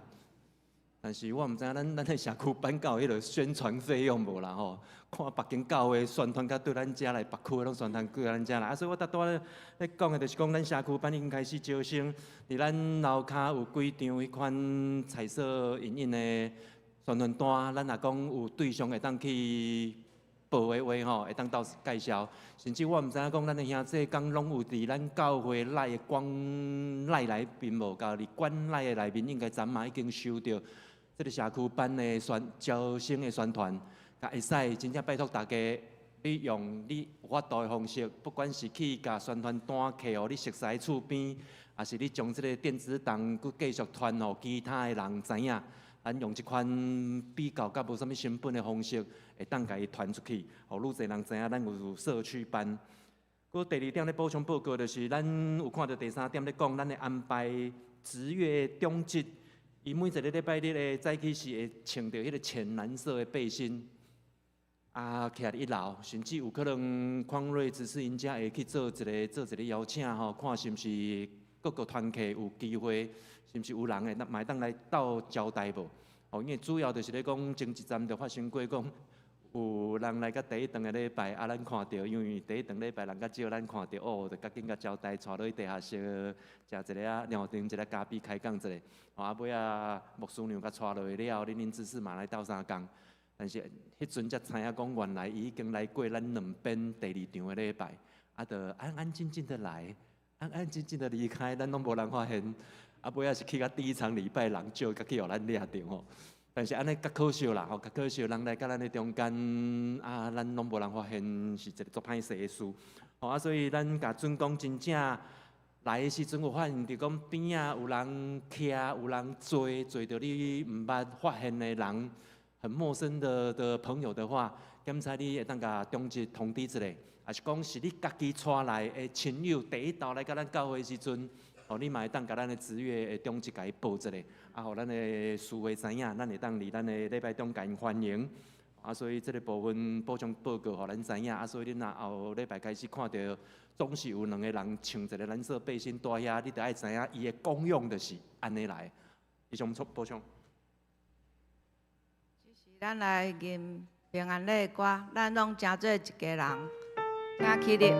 但是我毋知影咱的社區班敢有彼个宣傳費用無啦吼？看別間教會宣傳甲對咱遮來，別區的攏宣傳過咱遮來。啊，所以我拄拄仔咧講的，就是講咱社區班已經開始招生，佇咱樓跤有幾張彼款彩色影印的宣傳單，咱若講有對象會當去報的話吼，會當鬥介紹。甚至我毋知影講，咱的兄弟敢攏有佇咱教會內的館內內面無？佮佇館內的內面，應該昨嘛已經收著這個社區班的宣招生的宣傳，佮會使真正拜託大家，你用你有法度的方式，不管是去共宣傳單摕予你熟似厝邊，抑是你將這個電子檔閣繼續傳予其他的人知影。咱用這款比較較無啥物成本的方式，會當共伊傳出去，予愈濟人知影咱有社區班。閣第二點咧補充報告，就是咱有看著第三點咧講，咱的安排職月中節，伊每一個禮拜日的早起是會穿著彼個淺藍色的背心，啊，徛佇一樓，甚至有可能匡瑞執事𪜶遮會去做一個邀請吼，看是毋是各個團契有機會，是毋是有人會嘛會當來鬥招待無？哦，因為主要就是咧講，前一站就發生過講，有人來到第一頓的禮拜，啊，咱看著，因為第一頓禮拜人較少，咱看著哦，就較緊共招待，帶落去地下室食一下啊，然後啉一下咖啡開講一下，哦，啊，尾仔牧師娘共帶落去了後，恁恁執事嘛來鬥相共。但是彼陣才知影講，原來伊已經來過咱兩邊第二場的禮拜，啊，就安安靜靜的來，安安靜靜的離開，咱攏無人發現。啊，尾仔是去到第一場禮拜，人少，才去予咱掠著吼。但是按呢較可惜啦吼，較可惜人來佮咱的中間，啊，咱攏無人發現是一個足歹勢的事。吼啊，所以咱共準講真正來的時陣有發現著講邊仔有人徛，有人坐，坐著你毋捌發現的人，很陌生的朋友的話，檢查你會當共長執通知一下，抑是講是你家己帶來的親友第一道來佮咱教會的時陣。哦，你嘛會當共咱的職月的長執共伊報一下，啊，予咱的司會知影，咱會當佇咱的禮拜中共𪜶歡迎。啊，所以這個部分補充報告，予咱知影。啊，所以恁若後禮拜開始看著，總是有兩個人穿一個藍色背心蹛遐，你著愛知影伊的功用就是按呢來。以上補充。這是咱來吟平安禮歌，咱攏成做一家人，請起立。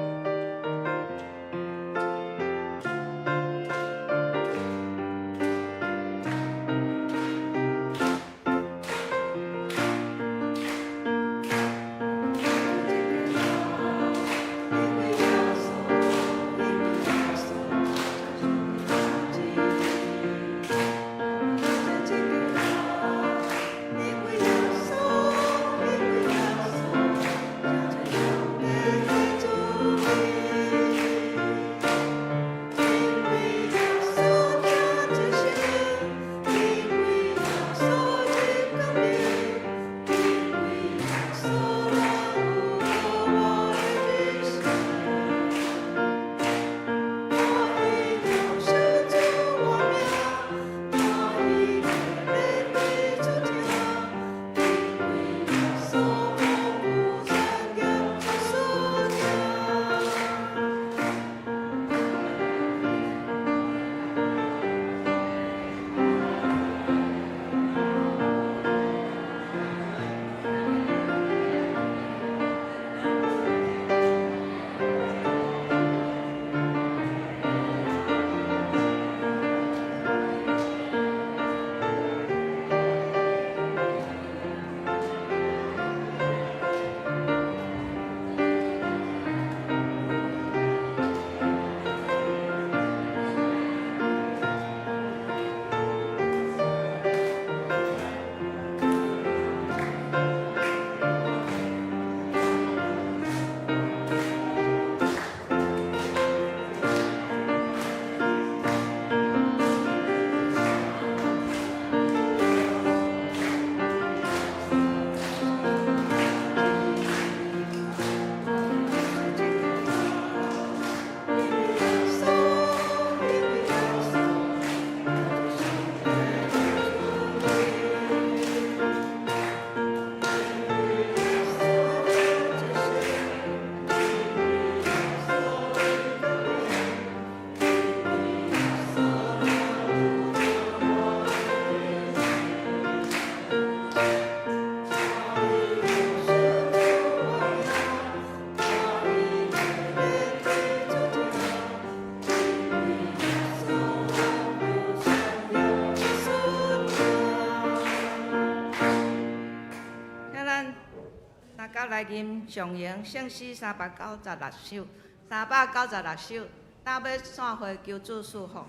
來吟上詠聖詩396首，396首，搭尾散會求主賜福。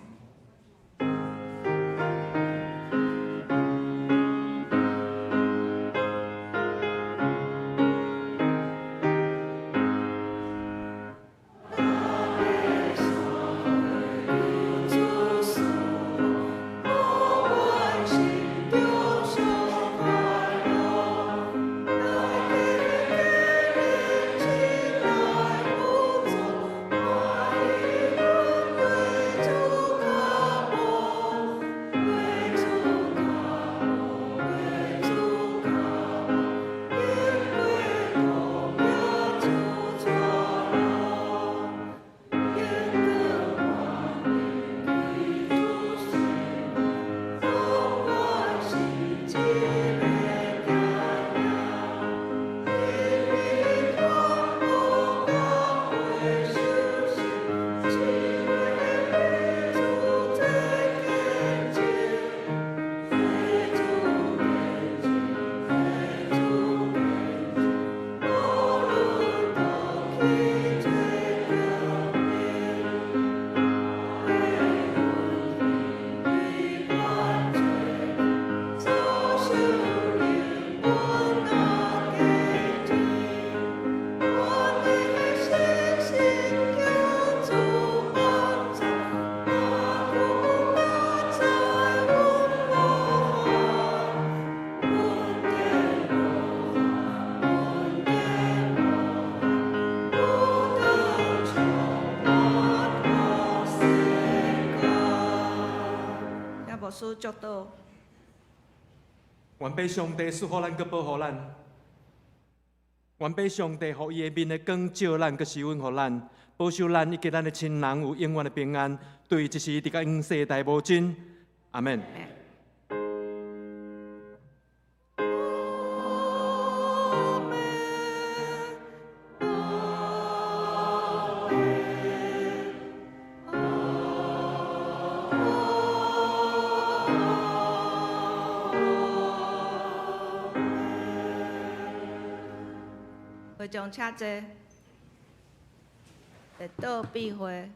师祝祷。愿被上帝赐福咱，阁保护咱。愿被上帝予伊的面的光照咱，阁施恩予咱，保守咱以及咱的亲人有永远的平安。对，一时直到永世代无尽。阿们。会众请坐。祷告闭会。